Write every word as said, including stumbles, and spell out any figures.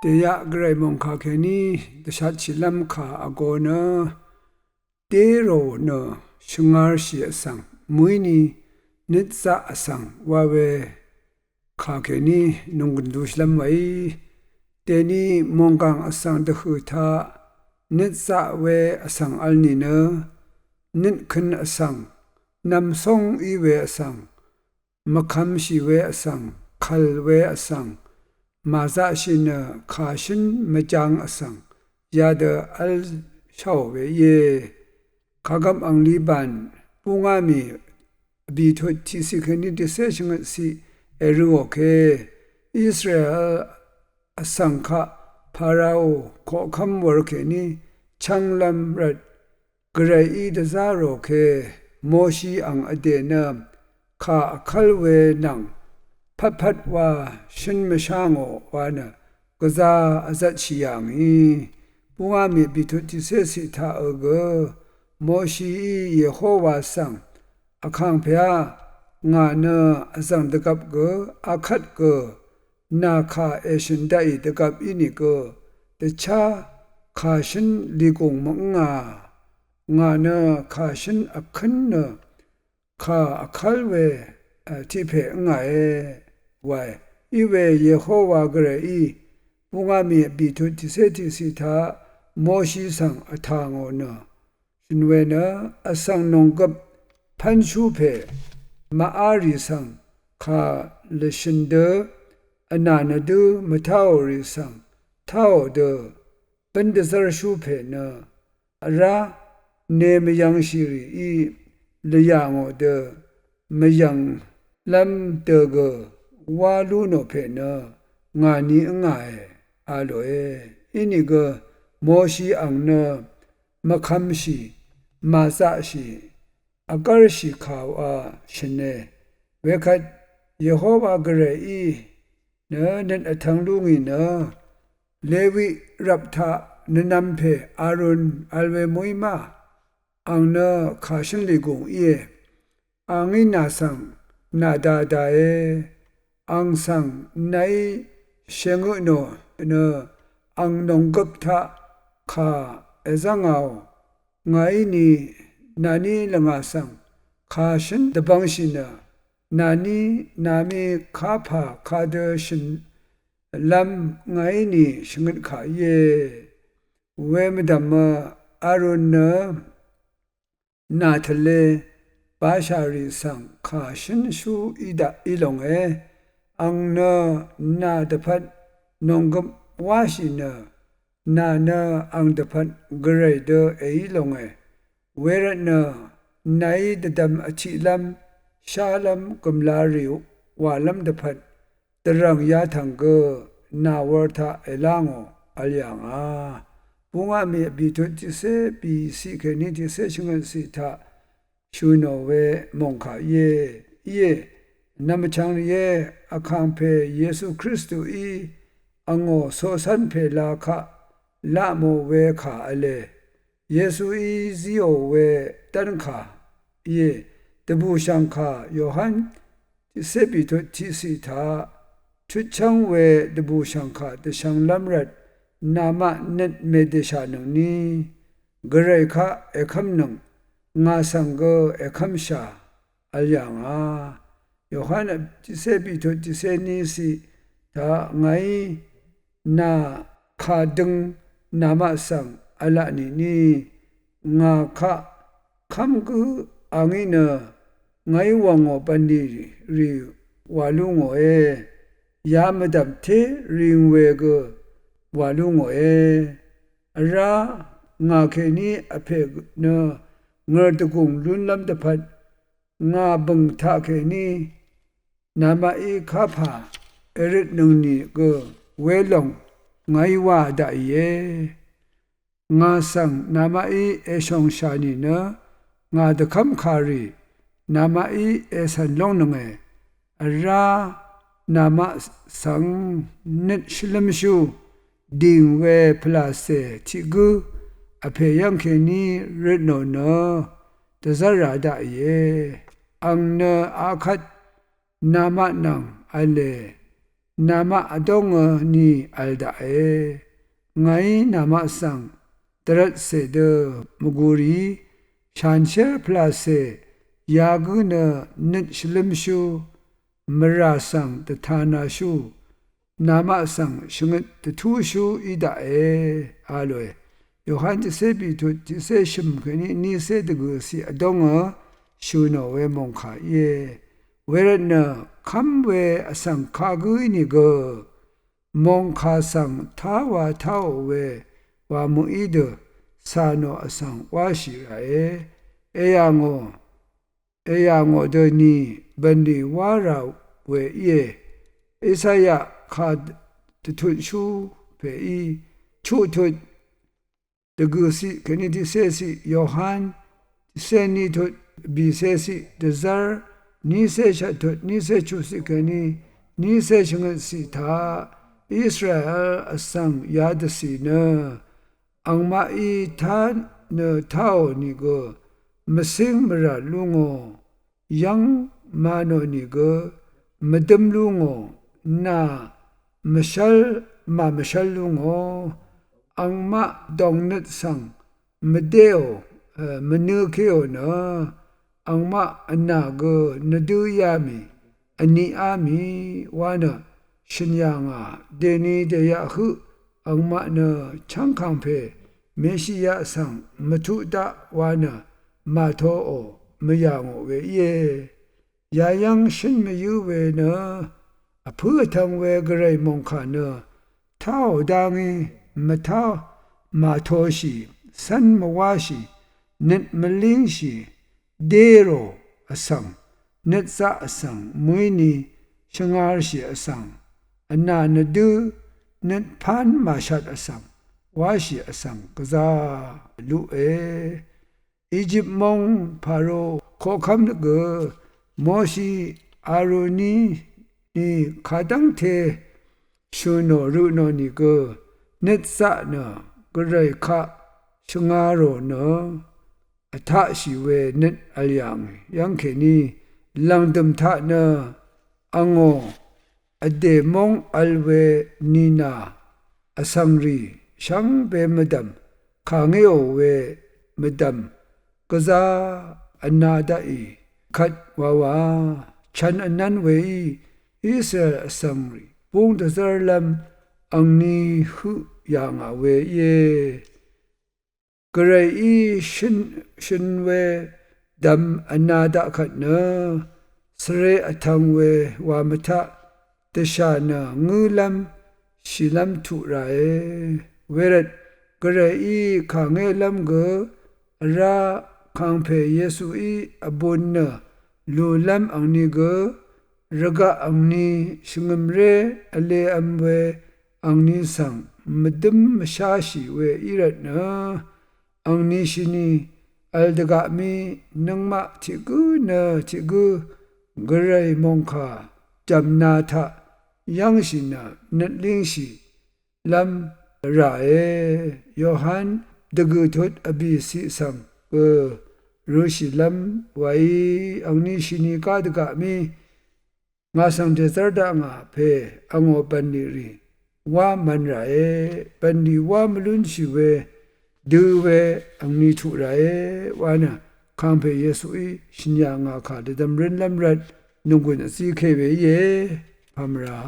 Dèyaq gvray mòngkà kèní dvshatshìlv́m kà vgō nø, dérò nø shvngarshì vsvng, mø̀íni nøtzaq vsvng wa we kà kèní nònggùn dushìlv́m weí, dèni mònggàng vsvng dvhø̀ taq nøtzaq we vsvng vl nìnø, nøtkøn vsvng, nv̀msóng í we vsvng, mvkvmshì we vsvng, kv̀l we vsvng, màzaqshì nø kàshǿn mvjang vsvng, yadø v́l sháò we íe. Kàgvp angli bàn, búngá mì vbìtut tiqciq kèní tiqcé shvngøtciq èrø̄ò ke. Israel vsvng kaq Parao koqkv́m wur kèní chv́nglv́m rvt, gvrayí dvzá rò ke, Moshi ang vdè nø kà vkv́l we nvng pvtpvt wa shǿn mvshá ngò wa nø gvzá vzvtshì yà ngì. Búngá mì vbìtut tiqcé ciq taq ø gø, Moshií Yehowa svng, Vkàngpèá, ngà nø vzv̀ng dvgvp gø akvt gø nà kà èshø̀n daqì dvgvp ínìgø, dvchá kàshǿn lìgùng mvngà. Ngà nø kàshǿn vkǿn nø kà vkv́l we tiqpè ǿngàe, wae. Iwe Yehowa gvrayí búngá mì vbìtut tiqcé tiqciq taq Moshi svng vtà ngò nø, shø̀n we nø, vsvng nònggøp pv́nshú pè màá rì svng kà lvshø̀n dø, vnà nø dø mvtáò rì svng táò dø, bǿn dvzv́rshú pè nø, vrá ne mvyv̄ngshì rìí lvyà ngò dø, mvyv̀nglv́m dø gø wá lú nò pè nø, ngàni ǿngàe, a lòe. Inìgø Moshi ang nø mvkvmshì, màzaqshì, vgv́rshì kà wa shø̀ne. Wekvt Yehowa gvrayí nø nøt vtv̄ng lú ngì nø, Lewi rvp taq nvnvm pè Arun vl we mø̀í ma, ang nø kàshǿn lìgùng íe. Angí nà svng nà dà dàe. Ang svng nàí shèngø tnò nø, ang nònggøp taq kà èzv́ngāò. Ngàí ni nàní lvngà svng kàshǿn dvbvngshì nø, nàní nàmi kapà kadø shø̀n lv́m ngàí ni shvngøt kà íe. We mvdv̀mø Arun nø nà tvle bashà rì svng kàshǿnshú í daq í longe. Ang nø nà dvpvt nònggøp wáshì nø, nà nø ang dvpvt gvray dø èí longe. Wervtnø nàí dvdvm vtiqlv́m shálv́m gø̀mlarì wàlv́m dvpvt dvrv̀ng yatv̀ng gø nà wur taq èlá ngò vl yà ngà. Búngá mì vbìtut tiqcé bìciq kèní tiqcé shvngøtciq taq shø̀ nò we mòngkà íe. Íe, nvmvchvng rìé, Vkàngpè Yesu Kristuí angò coqcv́n pèla kaq laq mò we kà v̄le. Yesuí zíò we dv́nkà íe. Dvbùshv̀ngkà Yohan tiqcé bìtut tiqciq taq, tutchv́ng we dvbùshv̀ngkà dvshv̄nglv́m rvt namaq nøt mèdèshànøngni, gvray kaq èkv́mnøng, ngà svng gø èkv́mshà vl yà ngà. Yohan tiqcé bìtut tiqcé níciq taq, ngàí nà kàdøng namaq svng v̄laq nìni, ngà kaq kv́m gǿ angí nø ngàí wv̀ngò bv̀nlì rì wà lú ngòe. Ya mvdv̀m té ring we gø wà lú ngòe. Vrá ngà kèní vpè nø ngø̀rdvgùng lúnlv́m dvpvt, ngà bø̀ng taqkèní namaqí kapà èrøtnøng nìgø welòng ngàí wa daqìe. Ngà svng namaqí èshòngshà nìnø, ngà dvkv́mkàrì namaqí ècv̀n lóngnønge. Vrá namaq svng nøt shvlǿmshú dìng we pvlàcè tiq gǿ vpè yv́ng kèní røtnò nø dvzv́rā daqìe. Ang nø akvt namaq nvng v̄le, namaq vdóngø ni vl daqe. Ngàí namaq svng dvrvtcè dø mvgurì, shanshér pvlacè yagǿ nø nøt shvlǿmshú, mvrà svng dvtanashú, namaq svng shvngøt dvtúshú í daqe, a lòe. Yohan tiqcé bìtut tiqcé shø̀m kèní niqcé dvgø̀ciq vdóngø shø̀ nò we mòngkà íe. Wervtnø kv́m we vsvng kagǿí nìgø mòngkà svng táwa táò we wa mø̀í dø cà nò vsvng wáshì ràe. Eyà ngò, eyà ngò dø ni bv̀nlì wá rà we íe. Esaya kà dvtutshú pèí, chuqtut dvgø̀ciq kèní tiqcéciq, Yohan tiqcé nitut bìcéciq dvzv́r, niqcé shvttut niqcé chuqciq kèní niqcé shvngøtciq taq Israel vsvng yadvcì nø angmaqí tá nø táò nìgø mvcíng mvrà lúngò, yv́ng ma nò nìgø mvdǿm lúngò, nà mvshv́l màmvshv́l lúngò, angmaq dòngnøt svng mvdéò, e, mvnǿkéò nø angmaq vnà gø nvdǿ yá mì, vniqá mì wa nø shø̀n yà ngà. Dèni dèyaq høq angmaq nø chv́ng kàngpè Meshia svng mvtuq daq wa nø màtoò mvyà ngò we íe. Yayv́ng shǿn mvyǿ we nø vpǿ vtv̄ng we gvray mòngkà nø táò dá ngí, mvtá màtoshì, cv́n mvwáshì, nøt mvlíngshì, dérò vsvng, nøt zaq vsvng, mø̀íni shvngarshì vsvng, vnà nvdǿ, nøt pán màshat vsvng, wáshì vsvng gvzá luqe. Ejip mong Paro koqkv́m gø Moshi Aroní ni kadv́ngte shø̀ nò rø nò nìgø nøt zaq nø gvray kaq shvnga rò nø vtaqshì we nøt vl yà ngì. Yv́ng kèní lv̀ngdø̀m taq nø angò vdè móng vl we nìnà vsvngrì shvngbe mvdv̀m kàngéò we mvdv̀m gvzá vna daqì kvt wawa chv̄n vnv́n weí Israel vsvngrì búng dvzv́rlv́m angni høq yà ngà we íe. Gvrayí shøn, shøn we dvm vna daq kvt nø svre vtvng we wa mvtaq dvshà nø ngǿlv́m shìlv́m tuq ràe. Wervt gvrayí kàngélv́m gø vrá kàngpè Yesuí vbun nø lùlv́m angni gø rvgaq angni shvngø̀mré vlev̄m we angni svng mvdǿm mvsháshì we í rvtnø angni shini vl dvgaq mí nøngmaq tiq gǿ nø tiq gǿ gvray mòngkà jv̀mna taq yv́ngshì nø nøt língshì lv́m ràe. Yohan dvgø̀ tut vbìciq svng gø rø̄shìlv́m waí angni shini gá dvgaq mí ngà svng dèzv́r dakngà pè angò bv̀nlì rì wá mv̄n ràe. Bv̀nlì wá mvlúnshì we dø we angni tuq ràe wa nø kàngpè Yesuí shø̀n yà ngà kà dvdvm rǿnlv́m rvt nònggùn vzíké we íe. Pàmvrà